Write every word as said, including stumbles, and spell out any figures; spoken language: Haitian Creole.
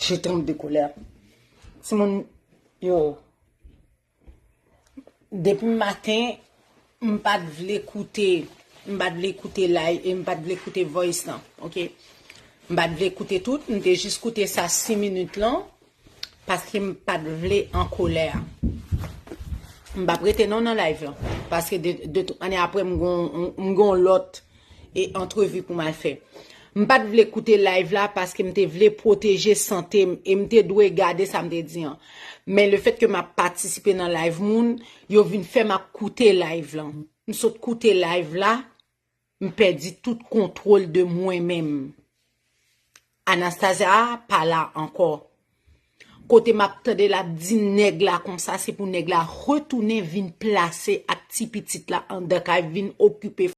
Je tremble de colère. Timoun yo, depi maten, m pa t vle koute, m pa t vle koute live, e m pa t vle koute voice lan, ok? M pa t vle koute tout, m te jis koute sa sis minit lan, paske m pa t vle an kolè. M p ap rete non nan live lan, paske de, de tout manyè apre m gon, m gon lòt e antrevi pou m al fè. M pa t vle koute live la paske m te vle pwoteje sante m e m te dwe gade sa m te di an. Men le fèt ke m ap patisipe nan live moun, yo vin fè m ap koute live lan. M sot koute live la, m pèdi tout kontwòl de mwen menm. Anastasia pa la ankò. Kote m ap tande l ap di nèg la konsa, se pou nèg la retounen vin plase ak ti pitit la anndan kay, vin okipe